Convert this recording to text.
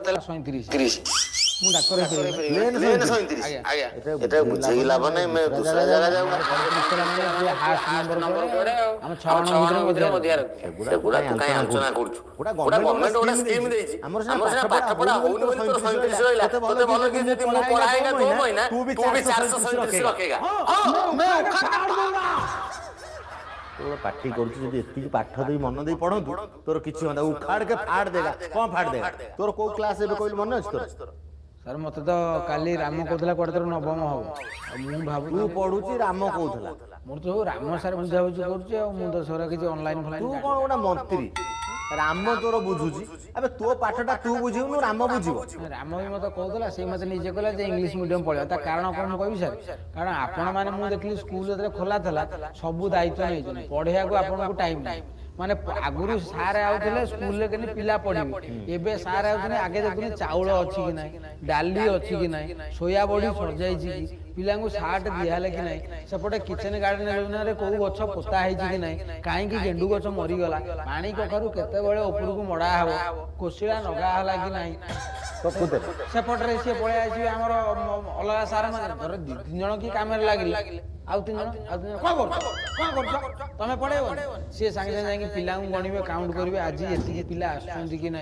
37। ମୁଁ ଡାକ୍ତର ହେଇପାରିବି। प्लेन 37। ଆଜ୍ଞା। ଏଟା ବୁଝେଇକି ଲାଭ ନାହିଁ, मैं दूसरा ଜାଗା जाऊंगा। 37 ମାନେ ହାର୍ଟ ନମ୍ବର ପରେ ଆମ 6 ଜଣ ଭିତରେ ଅଧିକା ରଖିଛି। ସେଗୁଡା ତୁ କାଇଁ ଆଲୋଚନା କରୁଛୁ? ଗୋଟା ଗଭର୍ଣ୍ଣମେଣ୍ଟ ଗୋଟେ ସ୍କିମ୍ ଦେଇଛି। ଆମର ସିନା ପାଠ ପଢା ହଉନି ବୋଲି ତୋର 37 ରହିଲା। ତୋତେ ଭଲ କି ଯଦି ମୁଁ ପଢାଏଗା 2 ମହିନା, ତୁ ବି 437 ରଖେଗା। ତୋର ପାଟି କରୁଛୁ, ଯଦି ଏତିକି ପାଠ ଦେଇ ମନ ଦେଇ ପଢନ୍ତୁ, ତୋର କିଛି ହୁଅନ୍ତା। ଉଖାଡ଼ କେ ଫାଡ଼ ଦେଗା, କଣ ଫାଡ଼ ଦେଗା? ତୋର କୋଉ କ୍ଲାସ ଏବେ କହିଲୁ, ମନେ ଅଛି ତୋର? ସାର୍, ମତେ ତ କାଲି ରାମ କହୁଥିଲା କୁଆଡ଼େ ତୋର ନବମ ହବ। ଆଉ ମୁଁ ତୁ ଭାବୁଛି ପଢୁଛି, ରାମ କହୁଥିଲା। ମୋର ତ ସବୁ ରାମ ସାର୍ ବୁଝାବୁଝି କରୁଛି, ଆଉ ମୁଁ ତ ସେଗୁରା କିଛି ଅନଲାଇନ ତୁ ଫଲାଇନ। କଣ ଗୋଟେ ମନ୍ତ୍ରୀ, ରାମ ତୋର ବୁଝୁଛି? ଆବେ, ତୋ ପାଠଟା ତୁ ବୁଝିବୁନୁ, ରାମ ବୁଝିବ? ରାମ ବି ମତେ କହୁଥିଲା। ସେ ମତେ ନିଜେ କହିଲା ଯେ ଇଂଲିଶ ମିଡିୟମ ପଢିବା। ତା କାରଣ କଣ ମୁଁ କହିବି ସାର୍? କାରଣ ଆପଣମାନେ, ମୁଁ ଦେଖିଲି ସ୍କୁଲ ଯେତେବେଳେ ଖୋଲା ଥିଲା, ସବୁ ଦାୟିତ୍ୱ ନେଇଛନ୍ତି। ପଢେଇବାକୁ ଆପଣଙ୍କୁ ଟାଇମ ନାହିଁ। ମାନେ ଆଗରୁ ସାର୍ ଆଉଥିଲେ ସ୍କୁଲରେ କେମିତି ପିଲା ପଢିବେ। ଏବେ ସାର୍ ଆଉଛନ୍ତି, ଆଗେ ଦେଖୁଛନ୍ତି ଚାଉଳ ଅଛି କି ନାହିଁ, ଡାଲି ଅଛି କି ନାହିଁ, ସୋୟା ବଡ଼ି ସରିଯାଇଛି କି, ପିଲାଙ୍କୁ ସାର୍ଟ ଦିଆହେଲା କି ନାହିଁ, ସେପଟେ କିଚେନ ଗାର୍ଡେନ ଯୋଜନାରେ କୋଉ ଗଛ ପୋତା ହେଇଛି କି ନାହିଁ, କାହିଁକି ଗେଣ୍ଡୁ ଗଛ ମରିଗଲା, ପାଣି କଖାରୁ କେତେବେଳେ ଉପରକୁ ମଡ଼ା ହବ, କୋଶିଳା ନଗା ହେଲା କି ନାହିଁ। ପ୍ରକୃତରେ। ସେପଟରେ ସିଏ ପଳେଇ ଆସିବେ ଆମର ଅଲଗା ସାର୍ ମାନେ। ଧର ଦି ତିନି ଜଣ କି କାମରେ ଲାଗିଲେ, ଆଉ ତିନି ଜଣ, ଆଉ ତିନି ଜଣ କଣ କରୁଛ, କଣ କରୁଛ, ତମେ ପଳେଇବ? ସିଏ ସାଙ୍ଗେ ସାଙ୍ଗେ ଯାଇକି ପିଲାଙ୍କୁ ଗଣିବେ, କାଉଣ୍ଟ କରିବେ, ଆଜି ଏତିକି ପିଲା ଆସୁଛନ୍ତି କି ନାହିଁ।